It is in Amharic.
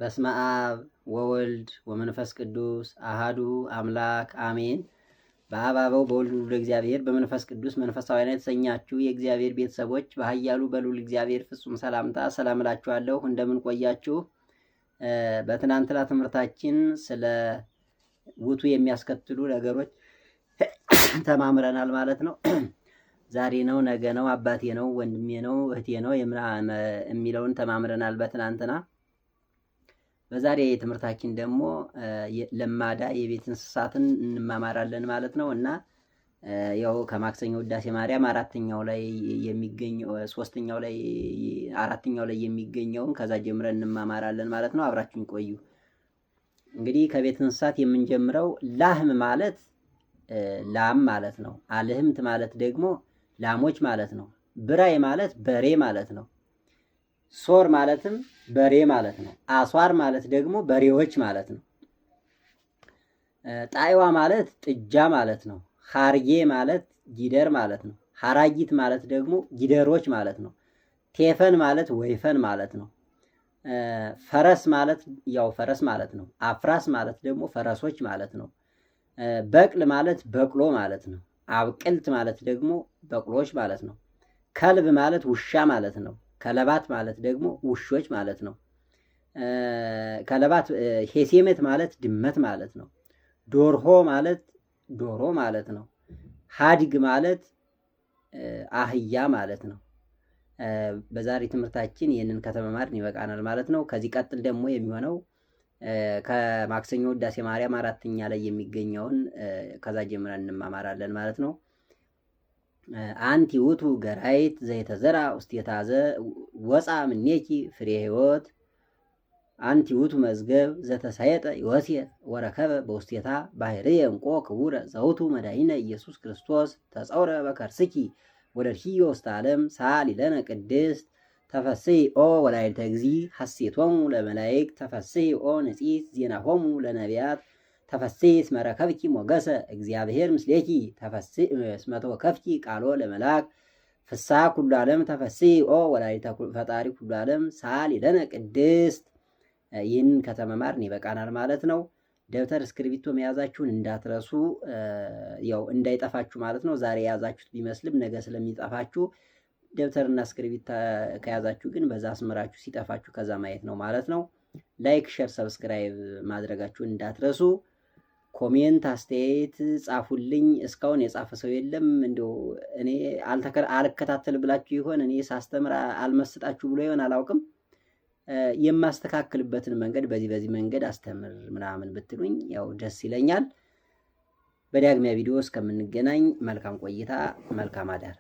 በስመ አብ ወወልድ ወመንፈስ ቅዱስ አሃዱ አምላክ አሜን። በአብ አበው በወልድ ውሉደ እግዚአብሔር በመንፈስ ቅዱስ መንፈሳውያን የተሰኛችሁ የእግዚአብሔር ቤተሰቦች በኃያሉ በልዑል እግዚአብሔር ፍጹም ሰላምታ ሰላም እላችኋለሁ። እንደምን ቆያችሁ? በትናንትና ትምህርታችን ስለ ውቱ የሚያስከትሉ ነገሮች ተማምረናል ማለት ነው። ዛሬ ነው፣ ነገ ነው፣ አባቴ ነው፣ ወንድሜ ነው፣ እህቴ ነው የሚለውን ተማምረናል በትናንትና። በዛሬ ትምህርታችን ደግሞ ለማዳ የቤት እንስሳትን እንማማራለን ማለት ነው። እና ያው ከማክሰኞ ውዳሴ ማርያም አራተኛው ላይ የሚገኘው ሶስተኛው ላይ አራተኛው ላይ የሚገኘውን ከዛ ጀምረን እንማማራለን ማለት ነው። አብራችሁን ቆዩ። እንግዲህ ከቤት እንስሳት የምንጀምረው ላህም ማለት ላም ማለት ነው። አልህምት ማለት ደግሞ ላሞች ማለት ነው። ብራይ ማለት በሬ ማለት ነው። ሶር ማለትም በሬ ማለት ነው። አሷር ማለት ደግሞ በሬዎች ማለት ነው። ጣይዋ ማለት ጥጃ ማለት ነው። ሐርጌ ማለት ጊደር ማለት ነው። ሐራጊት ማለት ደግሞ ጊደሮች ማለት ነው። ቴፈን ማለት ወይፈን ማለት ነው። ፈረስ ማለት ያው ፈረስ ማለት ነው። አፍራስ ማለት ደግሞ ፈረሶች ማለት ነው። በቅል ማለት በቅሎ ማለት ነው። አብቅልት ማለት ደግሞ በቅሎች ማለት ነው። ከልብ ማለት ውሻ ማለት ነው። ከለባት ማለት ደግሞ ውሾች ማለት ነው። ከለባት ሄሴሜት ማለት ድመት ማለት ነው። ዶርሆ ማለት ዶሮ ማለት ነው። ሀድግ ማለት አህያ ማለት ነው። በዛሬ ትምህርታችን ይህንን ከተመማርን ይበቃናል ማለት ነው። ከዚህ ቀጥል ደግሞ የሚሆነው ከማክሰኞ ውዳሴ ማርያም አራተኛ ላይ የሚገኘውን ከዛ ጀምረን እንማማራለን ማለት ነው። አንቲ ውእቱ ገራህት ዘይተዘርአ ውስቴታ ወፅአ እምኔኪ ፍሬ ሕይወት አንቲ ውእቱ መዝገብ ዘተሳየጠ ዮሴፍ ወረከበ በውስቴታ ባህርየ እንቆ ክቡረ ዘውቱ መድኃኒነ ኢየሱስ ክርስቶስ ተጸውረ በከርስኪ ወለድኪዮ ውስተ ዓለም ሰአሊ ለነ ቅድስት ተፈስሒ ኦ ወላዲተ እግዚእ ሐሴቶሙ ለመላእክት ተፈስሒ ኦ ንጽሕት ዜናሆሙ ለነቢያት ተፈስሒ እስመ ረከብኪ ሞገሰ እግዚአብሔር ምስሌኪ ተፈስሒ እስመ ተወከፍኪ ቃሎ ለመልአክ ፍስሐ ኩሉ ዓለም ተፈስሒ ኦ ወላዲተ ፈጣሪ ኩሉ ዓለም ሰአሊ ለነ ቅድስት። ይህንን ከተመማርን ይበቃናል ማለት ነው። ደብተር እስክሪብቶ መያዛችሁን እንዳትረሱ፣ ያው እንዳይጠፋችሁ ማለት ነው። ዛሬ የያዛችሁት ቢመስልም ነገ ስለሚጠፋችሁ ደብተርና እስክሪብቶ ከያዛችሁ ግን በዛ አስምራችሁ ሲጠፋችሁ ከዛ ማየት ነው ማለት ነው። Like፣ share፣ subscribe ማድረጋችሁን እንዳትረሱ። Comment አስተያየት ጻፉልኝ። እስካሁን የጻፈ ሰው የለም። እንደው እኔ አልከታተል ብላችሁ ይሆን፣ እኔ ሳስተምር አልመስጣችሁ ብሎ ይሆን አላውቅም። የማስተካክልበትን መንገድ በዚህ በዚህ መንገድ አስተምር ምናምን ብትሉኝ ያው ደስ ይለኛል። በዳግሚያ ቪዲዮ እስከምንገናኝ መልካም ቆይታ፣ መልካም አዳር።